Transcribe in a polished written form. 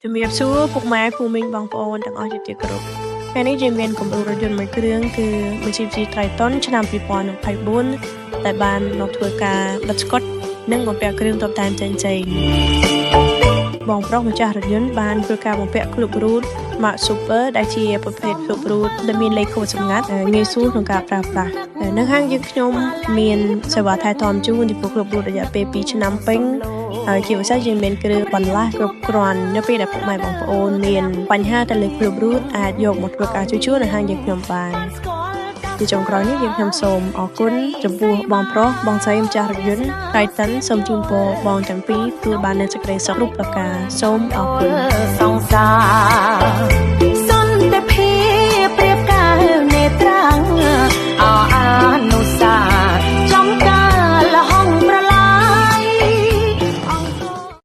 ជំរាបសួរពុកម៉ែពូមីងបងប្អូនទាំងអស់ជាទីគោរពថ្ងៃនេះយើងមានគំរូរថយន្តមួយគ្រឿងគឺ Mitsubishi Triton ឆ្នាំ2024ដែលបានមកធ្វើការដុតស្កុតនិងបំពាក់គ្រឿងតុបតែងផ្សេងៗបងប្រុសម្ចាស់រថយន្តបានធ្វើការបំពាក់ក្លុបរូត Mark Super ដែលជាប្រភេទក្លុបរូតដែលមានលេខកូដសម្ងាត់ងាយស្រួលក្នុងការប្រើប្រាស់នៅហាងយើងខ្ញុំមានសេវាថែទាំជូនចំពោះក្លុបរូតរយៈពេល2ឆ្នាំពេញហើយជាពិសេសយើងមានគ្រឿងបន្លាស់គ្រប់គ្រាន់នៅពេលដែលពុកម៉ែបងប្អូនមានបញ្ហាទៅលើក្លុបរូតអាចយកមកធ្វើការជួសជុលនៅហាងយើងខ្ញុំបានជាចុងក្រោយនេះយើងខ្ញុំសូមអរគុណចំពោះបងប្រុសបងស្រីម្ចាស់រថយន្ត Triton សូមជូនពរបងទាំងពីរទទួលបាននូវសេចក្តីសុខគ្រប់ប្រការសូមអរគុណ សង្សារ